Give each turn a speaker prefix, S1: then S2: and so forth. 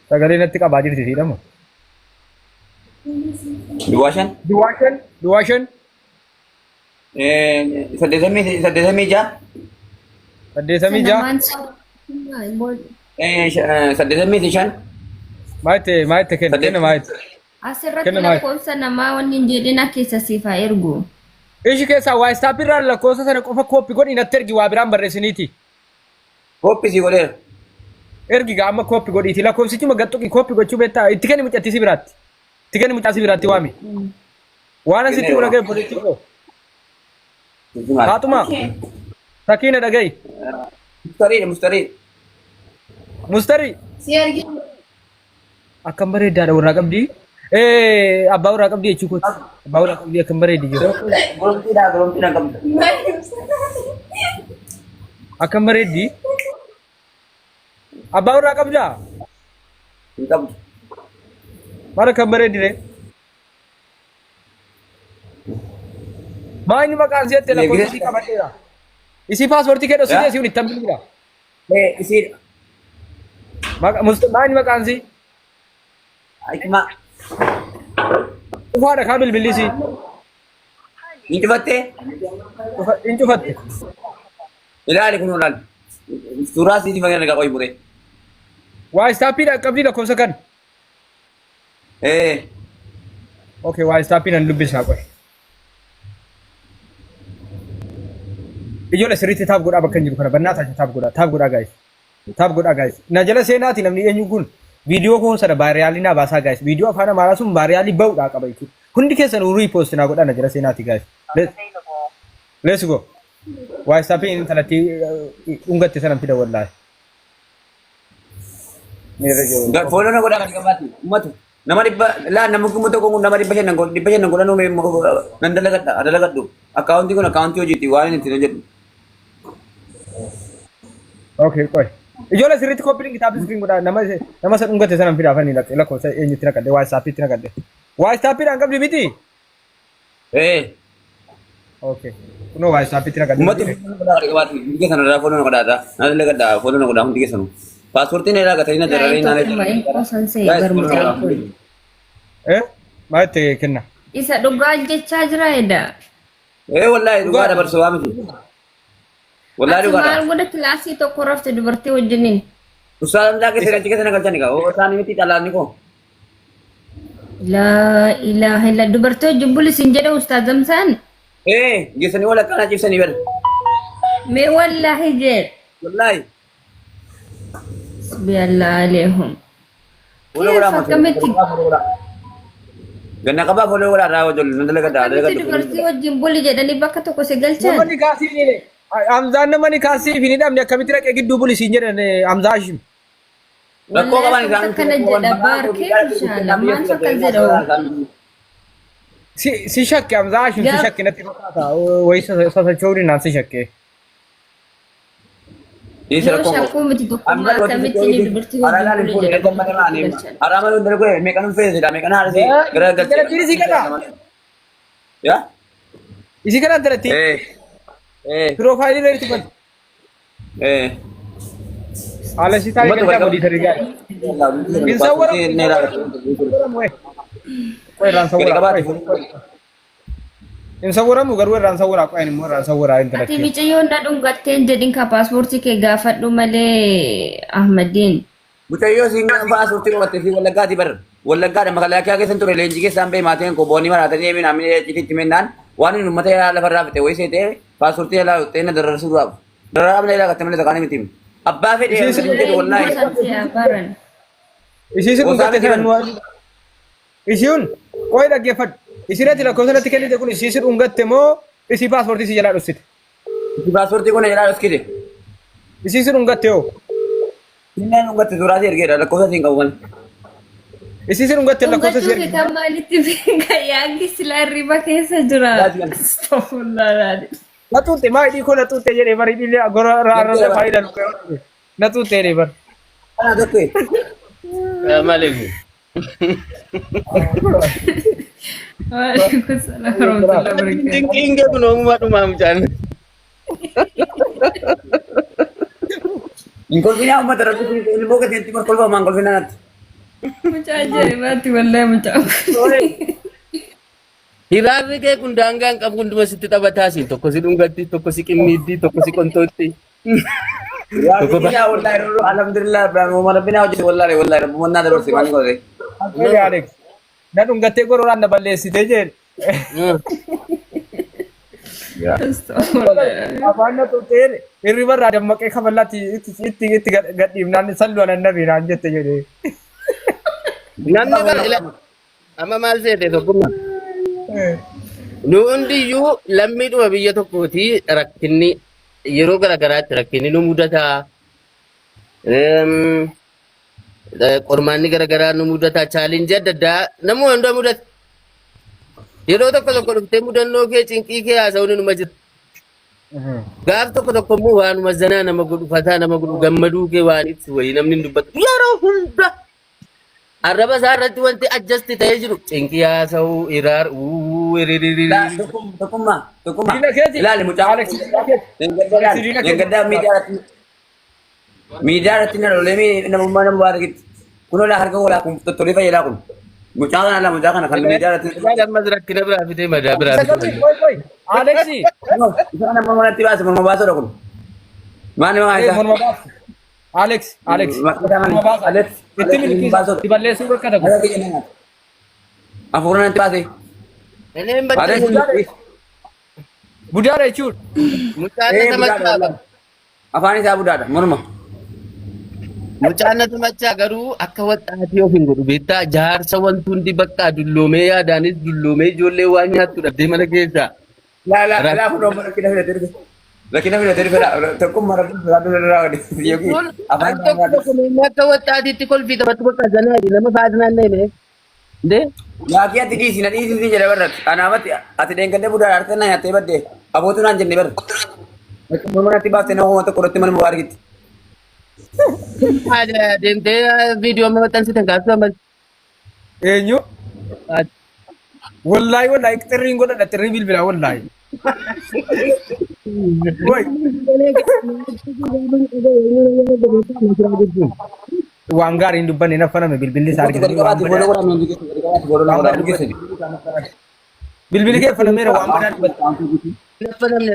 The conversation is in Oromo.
S1: Sagalee natti qabaa jirti siidhama.
S2: Duwwaa 5.
S1: Duwwaa 5. Duwwaa 5.
S2: 86.
S1: 86.
S3: Namaan
S2: 85.
S1: Maayitti maayitti kenna kenna maayitti.
S3: Asirratti
S1: Kenna maayik.
S3: lakkoofsa namaa wanni hin jedhin akka keessa siif haa ergu.
S1: Ishi keessaa WhatsApp irraa lakkoofsa sana qofa kooppi godhi natti ergi waa biraan barreessiniiti.
S2: Kooppi sii godheera.
S1: Ergi gaa amma kooppi godhiiti lakkoofsichuma gad tuqi kooppi gochuu beektaa itti kenni mucattii si biraatti. Itti kenni mucaa si biraatti waami. Waan asitti
S2: Kenneera.
S1: nu dhagaye obboleettii koo. Faaxumaa. Sakiina dhagayi.
S2: Mustariidha mustarii.
S1: Mustarii.
S4: Si argina.
S1: Akkam bareeddaadha warraa qabdii. Abbaa warraa qabdii jechuu kooti. Abbaa warraa qabdii akkam bareeddi jiru.
S2: Goromtiidha goromtiidha qabdi.
S1: Akkam bareeddi. Abbaa warraa qabdaa?
S2: Hin qabdu.
S1: Maal akkam bareeddi ree? Maa inni maqaan si'atte lakkoofsa isii qabadheera. Isii paaspoortii kee dhoksitee isii ittan bilbila.
S2: Isiidha.
S1: Maa inni maqaan isii?
S2: Hikmaa.
S1: Cufaadha kaa bilbilli isii.
S2: Hin cufattee?
S1: Hin cufatte.
S2: Ilaali kun ilaali. Suuraa siitii fayyada egaa qoyi muree.
S1: Waa istaappiidha qabdii lakkoofsa kan.
S2: Eh.
S1: Okay, waa istaappiin an dubbisaa qoy. Ijoollee sirriitti taap godhaa bakka hin jiru kana bannaa taate taap godhaa taap godhaa gaayis. Taap godhaa gaayis. Na jala seenaati namni eenyu kun viidiyoo koo sana baariyaalii naa baasaa gaayis. Viidiyoo afaan amaaraa sun baariyaalii ba'uudhaa qaba jechuudha. Hundi keessan uruu poost naa godhaa na jala seenaati gaayis. Let's go. Waa istaappiin intalatti dhungatte sanan fida wallaahi.
S2: Follow na godhaa kan qabaatu. Ummatu. Nama dhibba laa nama 1000 kun nama 500 nan godhu 500 nan godhanuu mee nan dalagadha dalagadhu. Akkaawuntii kun akkaawuntii hojiiti waan inni ittiin hojjedhu.
S1: Okay, qoy. Ijoollee sirriitti copy link tap screen godhaa nama nama isa dhungate sanan fidaa afanii lakke lakkoofsa eenyutti naqadhe WhatsAppitti naqadhe. WhatsAppiidhaan qabdi miti?
S2: Eh.
S1: Okay. Kunoo WhatsAppitti naqadhe.
S2: Ummatu follow na godhaa qabaatu. Hundi keessan irraa follow na godhaa. Na dalagadha follow na godhaa hundi keessanuu. Paaspoortiin irraa gatanii na dararanii na
S3: Tokkummaa hin qosan se'e barmuudhaan kun.
S1: Eh? Maal itti kenna?
S3: Isa dhugaa jechaa jira eda.
S2: Eh wallaahi dhugaa dabarsu waa miti. Wallaahi
S3: Ati
S2: dhugaadha.
S3: maal godha kilaasii tokko rafte dubartii wajjiniin.
S2: Ustaaz Amdaa keessa galchi keessa na galchani gaa. Oo isaanii miti dhalaanni koo.
S3: Laa ilaaha illa dubartii wajjin buli sin jedha ustaaz Amsaan.
S2: Ee geessanii wal akkanaa cibsanii bar.
S3: Mee wallaahi jedh.
S2: Wallaahi.
S3: Subhanallah aleehum.
S2: Follow godhaa
S3: Keef
S2: matu.
S3: akkamitti
S2: Ganna qabaa follow godhaa irraa wajjin nan dalagadha
S3: akkamitti
S2: dalagadhu.
S3: dubartii wajjin buli jedhanii bakka tokko si galchan.
S1: Namani kaasii jedhe. Hamzaan namani kaasii fi ni dhabne akkamitti dhaqee gidduu buli siin jedhan Hamzaa Hashim.
S2: Rakkoo
S3: Wallaahi
S2: qaban isaan
S3: akkamitti akkana jedha baar keef inshallah maaltu akkas jedha hoo.
S1: Si si shakke Hamzaa Hashim si
S3: Gaaf
S1: shakke natti fakkaata. Wayii sasachoodhi naan si shakke.
S2: Dhiisi
S3: Yoo
S2: rakkoo qabu.
S3: shakkuu miti tokkummaa
S2: Amma
S3: akkamitti inni dubartii wajjin
S2: Alalaan hin
S3: buli
S2: fuudhe
S3: jedha
S2: eeggan
S3: bakka
S2: malee
S3: tokkotti
S2: maanii.
S3: galchan.
S2: Haraama yoo darbu meeqan feesisa meeqan haadha si gara galchee.
S1: Intalattiin isii kana.
S2: Yaa?
S1: Isii kana intalattii.
S2: Eh. Eh.
S1: Piroofaayilii irra jirtu kan.
S2: Eh.
S1: Haala isii taa'ee
S2: Ummatu
S1: galchaa godii tarii gaari. Hin sawwaramu. Hin sawwaramu. Qoy irraan
S2: Gadi
S1: sawwaraa.
S2: qabaate.
S1: Qoy. Hin sawwaramu garuu irraan sawwaraa qoyan immoo irraan sawwaraa
S3: Ati
S1: intalatti.
S3: micayyoon na dhungatteen jedhin ka paaspoortii kee gaafadhu malee Ahmadiin.
S2: Mucayyoo siin paaspoortii qabatte fi wallaggaati bar. Wallaggaadha makalaakiyaa keessan ture leenjii keessaan ba'e maatiin koo boonii maraatanii eemin amini citiitti mennaan waan inni uummata yaa lafarraa fixe wayii seetee paaspoortii yalaa ta'e na dararsuudhaaf. Dararaa malee ilaa gatte malee takaanii miti. Abbaa fedhe
S1: Isiin
S2: gadi jedhu wallaahi.
S3: San si haa baran.
S1: Isiin si
S2: Gosaa
S1: dhungatte
S2: miti
S1: sana nu Isiin qoy dhaggeeffadhu. Isiin ati lakkoofsa natti kennite kun isii si dhungatte moo isii paaspoortii si jalaa dhoksite?
S2: Paaspoortii kun jalaa dhoksite.
S1: Isii si dhungatte hoo?
S2: Innaan dhungatte suuraa si ergeedha lakkoofsa siin qabu malee.
S1: Isii si dhungatte lakkoofsa si
S3: Dhungachuu fi
S1: erge.
S3: kan maalitti beeka yaangi silaa hirriba keessa jira. Astaghfirullah.
S1: Na xuuxxe maa hidhii koo na xuuxxe jedhee bari hidhii gora raarra faayidaa lukkee. Na xuuxxe jedhee bari.
S2: Kana tokko.
S5: Salaam alaikum.
S3: Waalaikum salaam warahmatullahi wabarakatuh.
S5: Dinqiin kee kun oomuma dhumaa mucaan.
S2: Hin kolfinaa uummata rabbi ilmoo keessatti kolfaa maan kolfinaa natti.
S3: Mucaa ajaa'ibaatti wallahi mucaan kun.
S5: Hiraarri kee kun daangaa hin qabu hunduma sitti taphataa siin tokko si dhungatti tokko si qimmiiddi tokko si qontootti.
S2: Tokko ba. Wallahi alhamdulillah Ibrahim rabbina hojjete wallahi wallahi rabbumannaa dabarse maal godhe.
S1: Akkami Alex. Na dhungattee gororaan na balleessitee jedhe.
S3: Astaghfirullah.
S1: Afaan na tuqxee hirriba irraa dammaqee kafallaatti itti itti itti gadhiifnaan sallu ala nabi naan jette jedhe.
S5: Namni bara ila amma maal seete tokkummaa. Nu hundiyyuu lammiidhuma biyya tokkooti rakkinni yeroo garaagaraatti rakkinni nu mudataa. Qormaanni garaagaraa nu mudataa chaalenjii adda addaa namuma hunda mudata. Yeroo tokko tokko dhuftee mudannoo kee cinqii kee haasa'uun inuma jira. Gaaf tokko tokko immoo waanuma zanaa nama godhu fataa nama godhu gammaduu kee waan ibsu wayii namni hin dubbatu. Yeroo hunda arraba isaa irratti wanti adjust ta'ee jiru cinqii haasa'uu iraar uu iriririri.
S2: Tokkummaa tokkummaa.
S1: Diina keeti.
S2: Ilaali mucaa.
S1: Alex diina keeti. Alex diina keeti.
S2: Leengaddaa miidiyaa irratti miidiyaa irratti na lolee namummaa nama baarakitti. Kun olaa harka walaa kun tottolee fayyadaa kun. Mucaa kana laa mucaa kana kan miidiyaa irratti.
S5: Ilaali ammas rakkina biraa fidee madaa biraa
S1: Isa
S5: fidee.
S1: kami? Qoy qoy. Alex.
S2: Isa kana morma natti baase morma baasudha kun. Maal nama
S1: Eh
S2: isaa?
S1: morma baasa. Alex Alex. Morma baasa.
S2: Alex.
S1: Itti milkiisa. Itti balleessuu rakkata kun.
S2: Afuura natti baase.
S5: Inni hin
S2: Alex.
S5: batte
S1: Budaadha jechuudha.
S5: mucaan
S2: Eh,
S5: na
S2: budaadha
S5: tamachaa
S2: wallahi. Afaan isaa budaadha morma.
S5: Mucaan na tamachaa garuu akka waxxaatii of hin godhu beektaa jaarsa wanti hundi bakka dulloomee yaadaanis dulloomee ijoollee waan nyaattu dhabdee mana keessaa.
S2: Laa laa laa kun amma rakkina fidatee dhufe. Rakkina fidatee dhufe laa tokkummaa rabbi sodaatu irraa yookiin
S5: Kun
S2: afaan
S5: al tokko tokko namni akka waxxaatiitti kolfii taphatu bakka zanaadhi nama faadinaan leeme. Ndee
S2: Yaakii ati dhiisi na dhiisi siin jedhe barratti. Anaafatti ati dheengadde budaadha harka na nyaattee badde abootu naan jenne barra. Morma natti baaftee nama homa tokko irratti mana mubaarakitti.
S5: Deemtee viidiyoo amma maxxansite gaafsuu amma.
S1: Eenyu? Wallaahi wallaahi xirriin godhadha xirrii bilbilaa wallaahi. Wai. Waan gaarii hin dubbanne na faname bilbilli isaa
S2: Gadi
S1: argitanii waan
S2: qabaati
S1: badaa.
S2: fooloo godhaa nuti gadi qabaati fooloo
S1: Waan
S2: godhaa
S1: badaa
S2: nu geesse.
S1: dubbatte. Bilbilli kee fanameera waan badaa dubbatte.
S5: Naffanamne.